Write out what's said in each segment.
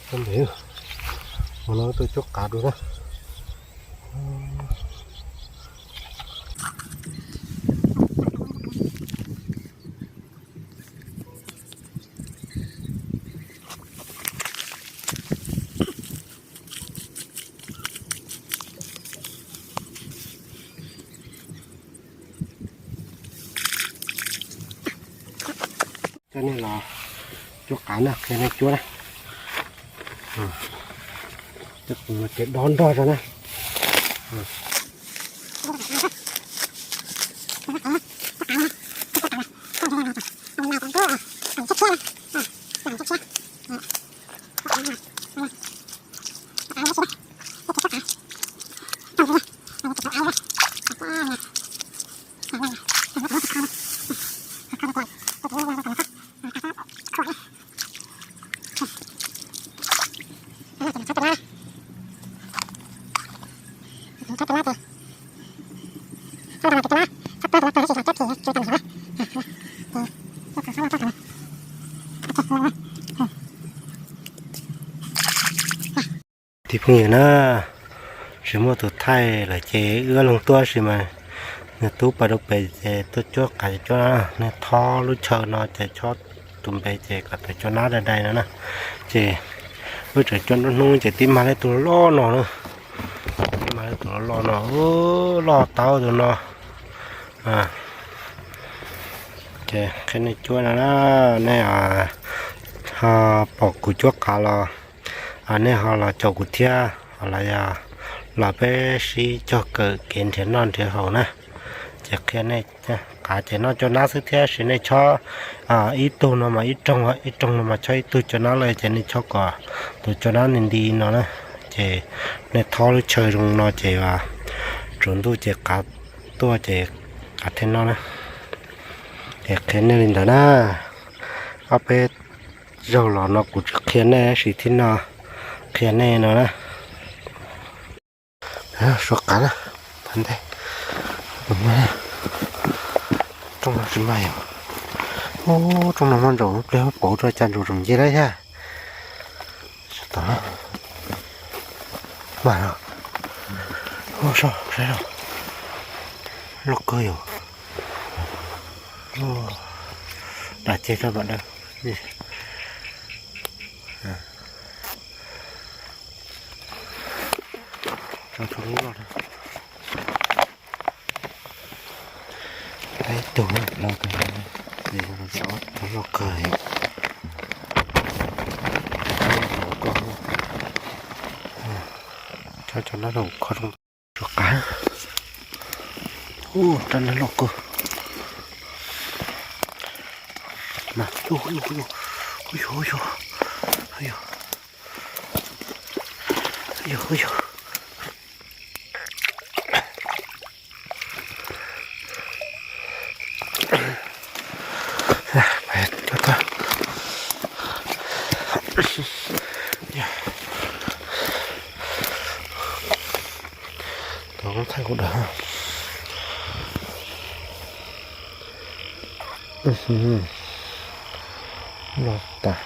Cov ntev, ua no tuaj cuab qav dua na. Coj nej los cuab qav na, qhia nej cuab na. Cov qus no ces dob nrog zog na. Tib phooj ywg na, tsis muaj tus thaij lawm ces wb ob leeg tuaj tab sis mas nws tub pas rau pem ces tuaj cuab qav ces cuab, nej thob lub chaw no ces chob tus npe ces kom tus cua nab dai dai no na. Ces wb tseem cua nruab hnub ces tib mag li tus loj no na, tib mag li tus loj no, loj tau tus no. Ces qhia nej cuab no na, nej ho pom kuv cuab qav los nej ho los caum kuv thiab, ho los yog los peb sib cog kawm kev nrhiav noj nrhiav haus na. Ces qhia nej, qav ces noj cua nab xwb thiab sis nej chob ib tug no mas ib rooj, ib rooj no mas chob ib tug cua nab lawm ces nej chob kom tus cua nab nti nti no na. Ces nej thob lub chaw zoo no ces tsaus ntuj ces qav tuaj ces qav thiaj noj na. Ces qhia nej li ntawd na, ob peb zaug los no kuv tsis qhia nej tab sis thiab no qhia nej no na. Suav qav na, thav ntej, rooj no tsis mag yom. Ub, rooj no muaj ntsaum, pliag pauv rau cas ntsaum tseem nce lawm thiab. Sab tom, mag no, ub, saib, loj kawg yom. Dam ceg rau mam dawb. Tso tso lub loj na. Ib tug loj kawg, loj kawg. Tso tso nab rau kho rooj. Suav qav. Ub, rab nab loj kawg. Mas, ub, ub, ub, ub, ub, ub, ub, ub. Thaij kuv daim. Loj tas.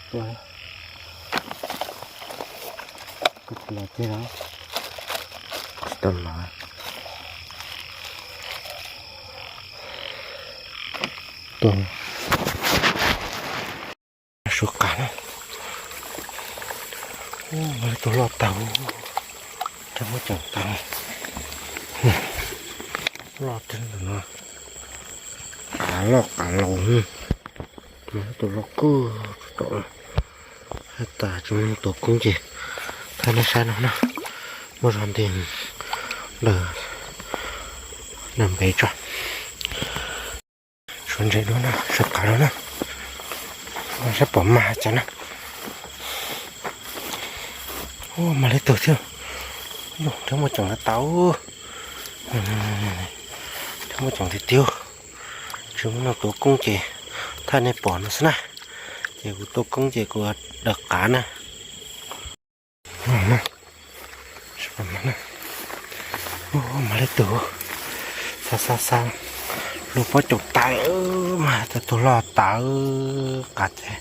Tuaj, los ces los, tsis tau los. Tuaj, suav qav na. Ub, tus loj tag, rab muab ceem tag. Loj tiag no, qav loj qav laus. Tus loj kawg tau, hais tas tsis muaj tus koob ces thaij nej saib no na. Muaj zog nti ntawm, ntawm npe tso. Suav ntses dua na, suav qav dua na. Saib pom mag cas na. Ub, mag li tug thiab. Yus, rab muab ceem tau. Cov muaj ceem tiag tiag. Tsis muaj neeg tuav koob ces thaij nej pom no xwb na. Ces kuv tuav koob ces kuv daws qav na. Mas li tus, xa xa xa, luag pob caus tas, mas tas tus loj tas, qav ces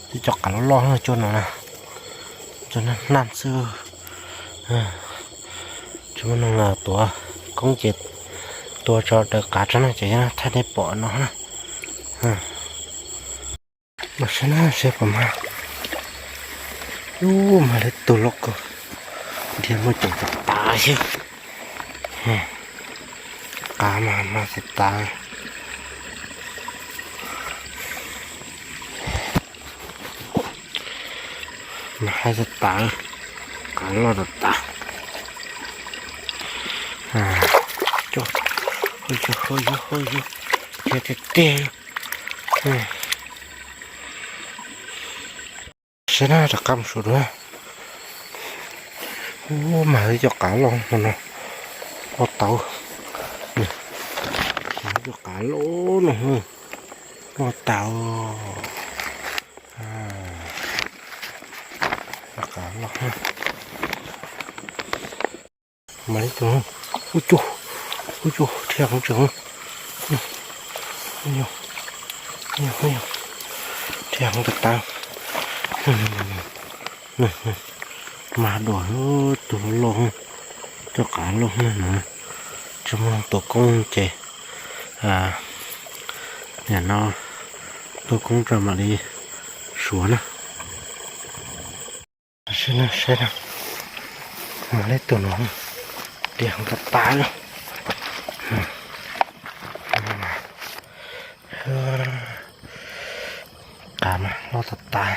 twb cov qav loj loj cuaj no na, cov nag xwb. Tsis muaj neeg tuav koob ces tua tso daws qav tso na ces thaij nej pom no na. Mas saib na, saib pom mas, ub, mas li tus loj kawg, dhia muaj ceem tas tas xwb. Qav mas mas tas tas, mas haib tas tas, qav loj tas tas. Cov, cov, cov, cov, tiag tiag tiag. Saib na, rov qab mus saum dua. Ub, mas cov qav loj no, loj tau. Cov qav loj no, loj tau. Qav loj. Mas li tus, ub cuj, ub cuj, dhia heev tseem, dhia heev tas tas. Mas dua tus loj, cov qav loj na, tsis muaj neeg tuav koob ces nim no tuav koob tso mam li suav na. Saib na, saib na, mas li tus no, dhia heev tas tas na. Qav mas loj tas tas,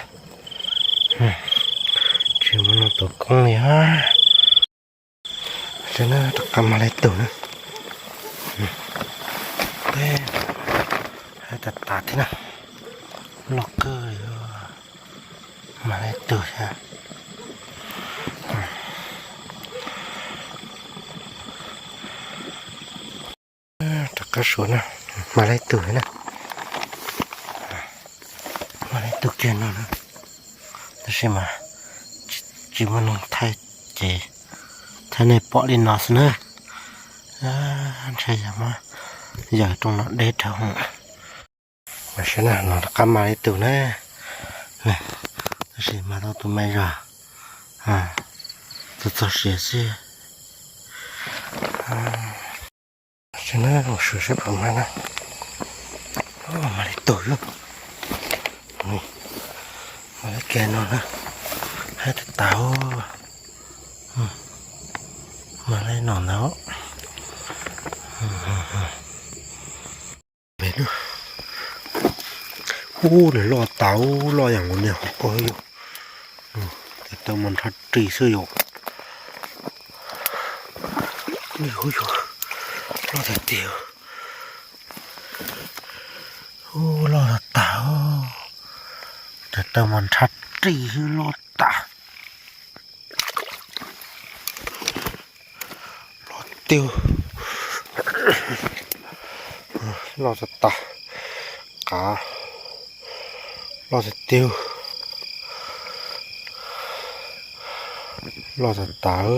tsis muaj neeg tuav koob li os. Saib na, rov qab mas li tus na. Haib tas tas thiab na, loj kawg li. Mas li tus thiab. Rov qab suav na, mas li tus thiab na. Mas li tus kiag no na. Tab sis mas tsis muaj neeg thaij ces thaij nej pom li no xwb na. Ntshe yog muab yawm rooj no deb dhau. Mas saib na, no rov qab mas li tus na. Tab sis mas tau tus me zog, txog txog siav xwb. Saib na, mus saib pom mas na. Mas li tus, mas li kiag no na, haib tas tas. Mas li no ntag. Ub, nws loj tas, loj yam nkaus niag hauv paug yom. Tes taw mas nrhab ris xwb yom. Loj tiag tiag. Ub, loj tas tas. Tes taw mas nrhab ris xwb, loj tas. Loj tiag, loj tas tas, qav loj tiag tiag, loj tas tas.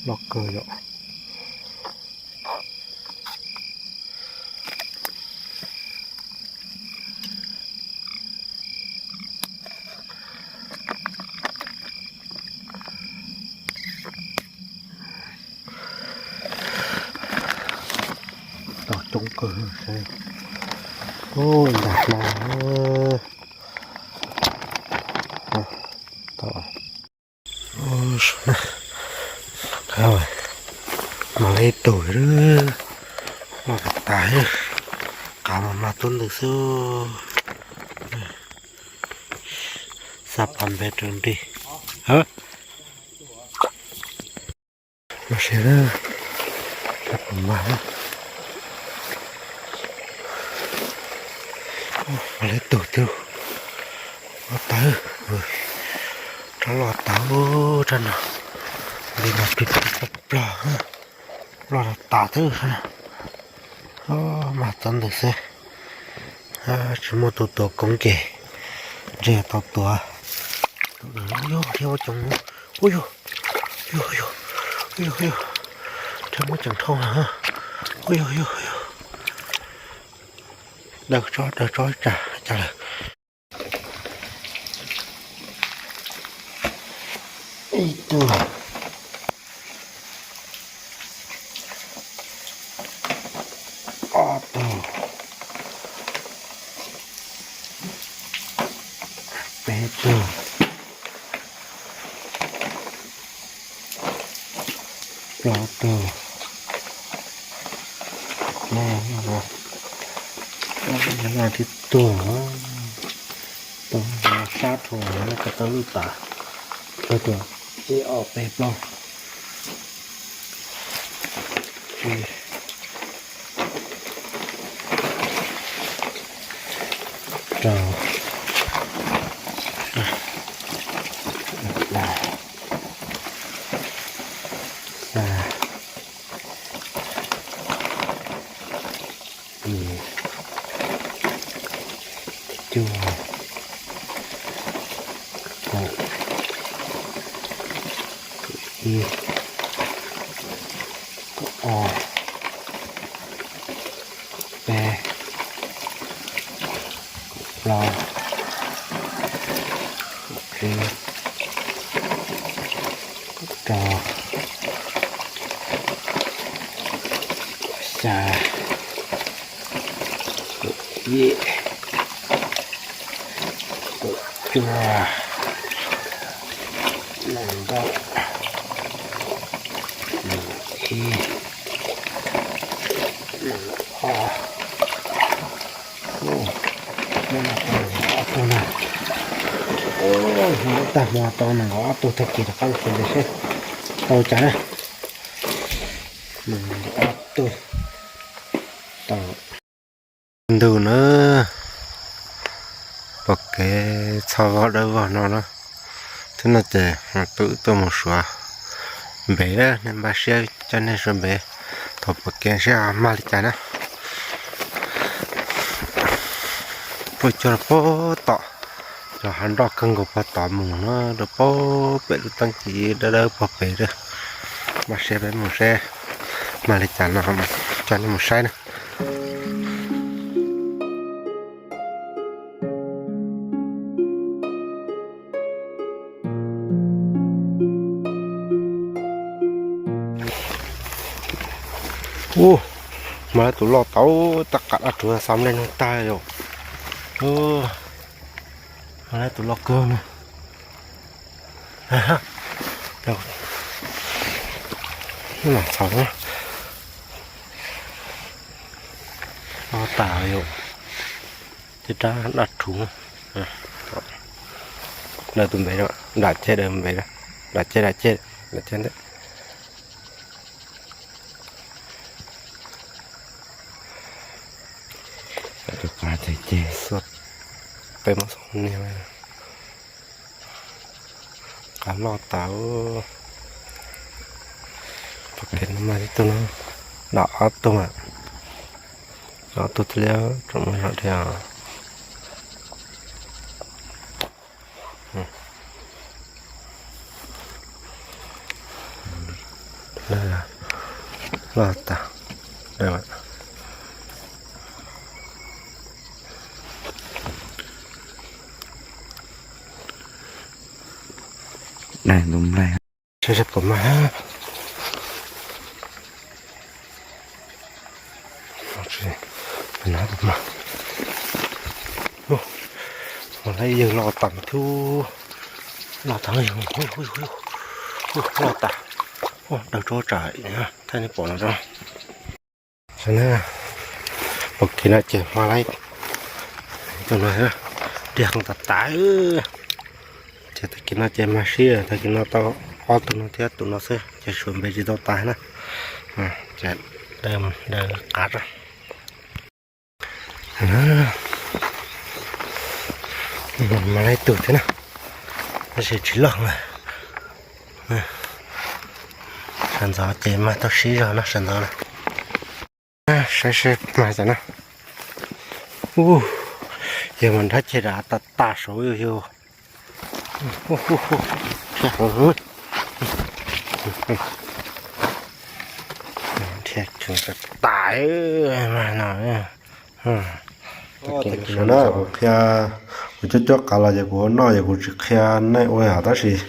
Loj kawg yom. Tau coob kawg. Ub, ntas hlau. Tau. Mas ib tug loj tas tas, qav mas mag tuab ntws xwb. Xav pab npe rau nrig. Los sis, puas mag? Mas ib tug twg loj tas, rov loj tas rov no, nti mas plig plig plog plog, loj tas tas xwb. Mag tuab ntws xwb, tsis muaj tus tuav koob ces ntshe tau tuav. Ub yog, thiab ua coob, ub yog, yog, yog, yog, yog, rhawv muab tseem dhau na, ub yog, yog, yog, daws tso, daws tso, cas, cas lawm. Ib tug, ob tug, peb tug, plaub tug, no tib tug, tau sab rhuav ko taw lwj tas, ib ob peb plaub, rau, xya, yim, cuaj, kaum, kaum ib, kaum ob, kaum peb, kaum plaub, kaum tsib, kaum rau, kaum xya, kaum yim, kaum cuaj, nees nkaum, nees ib, nees ob, ob tug na. Tag hmo tau nees nkaum ob tug tag kis rov qab mus tsev seb tau cas na. Nees nkaum ob tug tau. Ntuj na, pom kev txho vog dawb vog no na. Thiab no ces tus tuaj mus suav npev na, nej npaj siab coj nej suav npev thaum pom kev seb mag li cas na. Tuaj cog rau pem tom, cov hav nroj kawg nkaus pog tod mus na, rau pem lub teeb ci dawb dawb pog pem na. Npaj siab peb mus seb mag li cas no coj nej mus saib na. Ub, mag lawv tus loj tau, tab qam dab rhuv xa nplej nug tag yom. Mag lawv tus loj kawg na. Lam txhaum, loj tas yom. Tej rab dab rhuv, daws tus npe, dam ceg daws npe, dam ceg, dam ceg, dam ceg ntawd. Tus qav ces ces xua peb mob xoo niag. Qav loj tas. Pom kev no mas tib tug no, dam ob tug, dam ob tug thiaj li tseem muaj zog thiab. Loj tas. Daim tus nplaig. Saib saib puas mag. Puas mag. Ua lawv yawg loj tas mas thiab. Loj tas, loj tas. Daws tso tsam, thaij nej pom no tso. Pom kiag no ces hma laib tus no, diag qees tas tas. Ces tag kis no ces mag sib, tag kis no tau ob tug no thiab tus no xwb ces sawv npe tsis tau tas na. Ces daws qav tso. Mag laib tug thiab na, tab sis tsis loj na. Sawv ntxov ces mag tau sib zog no sawv ntxov na. Saib seb mag cas na. Ub, yog mas nrab ceg rov tas tas saud yog. Dhia tseem tas tas no. Kuv qhia, kuv cuab cuab qav los ces kuv ua noj ces kuv tsis qhia nej ua yom, tab sis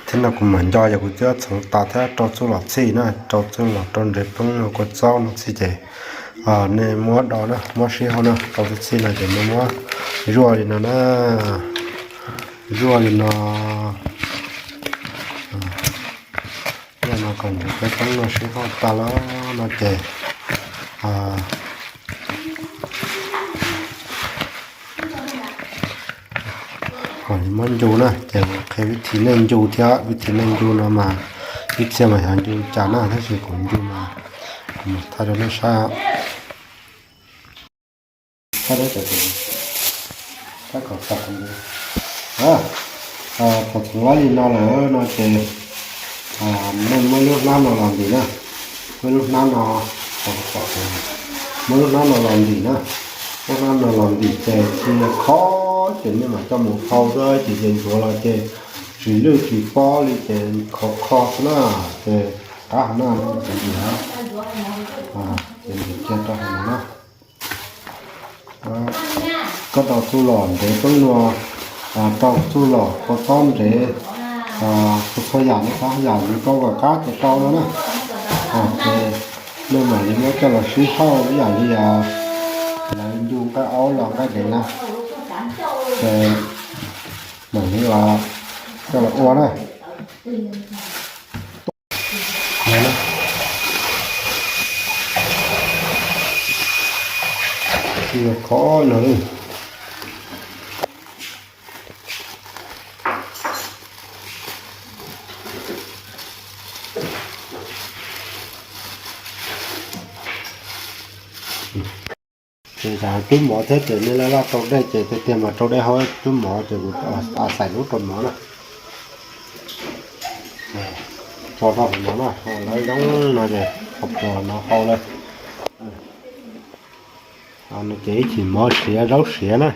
thiab no kuv mam nco ces kuv twb txhoov tas thiab rau txuj lom txhij na, rau txuj lom rau ntsev poob no kua txob no txhij ces nej muab do na, muab sib hau na, rau txuj txhij no ces nej muab zuaj li no na, zuaj li no. Zuaj no kom ntsev poob no sib hau tas los no ces kom muab ncu na, ces qhia vib thib nej ncu thiab, vib thib nej ncu no mas ib txhia mas xyov ncu cas na, tab sis kuv ncu mas kuv mam thaij rau nej saib. Thaum txhoov laib li no lawm no ces nej muab lub hnab no los ntim na, muab lub hnab no, muab lub hnab no los ntim na, muab hnab no los ntim ces txij no kho ces nej mam coj mus hau xwb, ces ces ntxuav los ces tsis lwj tsis pob li ces kho kho xwb na, ces qab hauv no ces ntim, ces ntim kiag rau hauv no na. Koj rau txuj lom ntsev poob no, rau txuj lom kua txob ntsev, txhua txhua yam no, yam yus rau kom qab ces rau no na. Ces nej mam li muab coj los sib hauj ib yam li lawv ncu nqaij aub los nqaij dev na, ces mam li coj los ua na. Khov no li. Ces tsam cub mov thiab ces nej laj laj rau dej ces tiag tiag mas rau dej hau, cub mov ces kuv xaim lub rau mov na. Tso rau hauv mov na, lawv zoo no ces qhov puas no hau lawm. No ces ib chim mov siav zaub siav na.